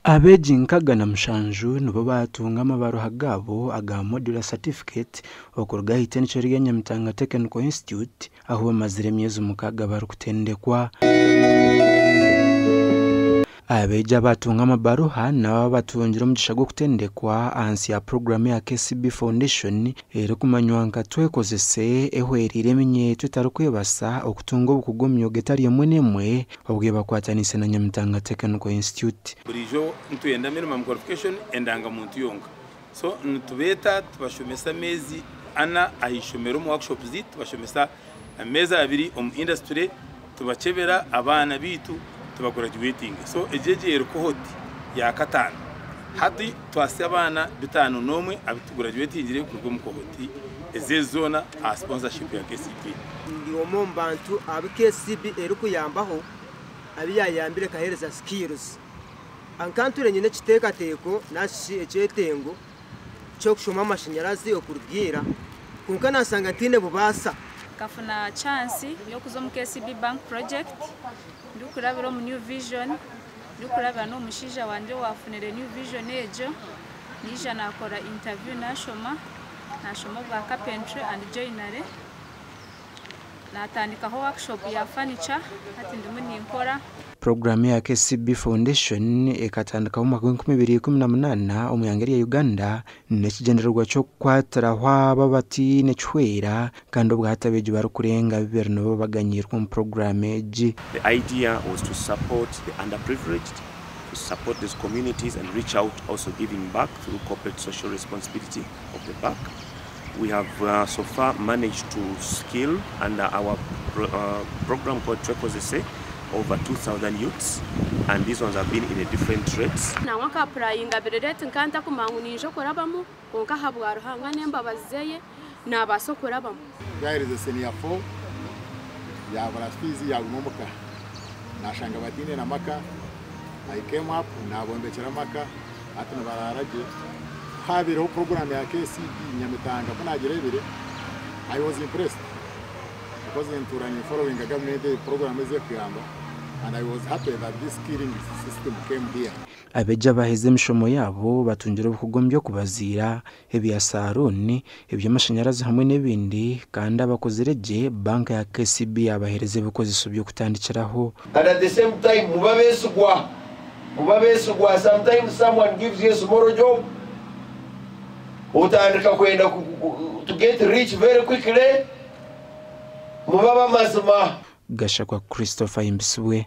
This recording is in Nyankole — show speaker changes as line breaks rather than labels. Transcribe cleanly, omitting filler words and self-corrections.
Abeegi 67 nibo baatunga amabaruha gaabo aga Modular Certificate okuruga aha itendekero rya Nyamitanga Technical Institute ahu bamazire emyezi 6 barikutendekwa. Abeegi abaatunga amabaruha n'abo abatungire omugisha gw'okutendekwa ahansi ya puroguraamu ya KCB Foundation erikumanywa nka Twekozese ehwereire eminyeeto etarikwebasa okutunga obukugu omu myooga etari emwe n'emwe obwo ebakwataniise na Nyamitanga Technical Institute.
Buriijo nitwenda minimum qualification endangamuntu yonka. So nitubeeta tubashomesa ameezi ana aha ishomero omu workshops, tubashomesa ameezi 2 omu industry, tubachebera abaana baitu tubagurajuwetinga. So egi egi eri cohort ya kataano. Hati twasya abaana 51 abu tugurajuwetingire kuruga omu cohort ezi zoona aha sponsorship ya KCB.
Ndi omwe omu bantu abu KCB erikuyambaho abu yayambire ekaheereza skills. Nkanture nyine ekiteekateeko nari ekyetengo ky'okushoma amashanyarazi okuruga ira, kwonka nashanga ntiine bubaasa.
Nkafuna chance y'okuza omu KCB Bank project ndikurabira omu New Vision, ndikurabira n'omushaija wangye owafunire New Vision egyo. Naija nakora interview, nashoma obwa carpentry and joinery, natandikaho workshop ya furniture. Hati ndimu ninkora.
Puroguraamu ya KCB Foundation ekatandikaho omu mwaka gw'e 2018 omu ihanga rya Uganda n'ekigyendererwa ky'okukwatiraho abo abataine kihwera, kandi obwo hati abeegi barikurenga 200 nibo baganyirwe omu puroguraamu egi.
The idea was to support the underprivileged, to support these communities and reach out, also giving back through corporate social responsibility of the bank. We have so far managed to skill under our program called Twekozese over 2,000 youths, and these ones have been in a different trades.
Nangwa nka-applyinga birereti nkantakumanya ngu ninja okurabamu, konka ahabwa Ruhanga n'embabazi zeye nabaasa okurabamu.
Twaherize senior 4, yabura fees, yaguma omuka, nashanga batiine na maka. I came up, nabombekera amaka, hati nibarara gye. Habireho program ya KCB Nyamitanga, ku nagirebire I was impressed because ntura ni following a government program ezekuyamba, and I was happy that this skilling system came here.
Abeegi abaheza emishomo yaabo batungire obukugu omu by'okubaziira, ebya saruuni, eby'amashanyarazi hamwe n'ebindi, kandi abakozire gye banka ya KCB yabaheereza ebikozeso by'okutandikiraho.
And at the same time, muba beesigwa, muba beesigwa. Sometimes someone gives you a small job, otandika kwenda to get rich very quickly. Muba b'amazima.
Gashakwa Christopher Imbisibwe.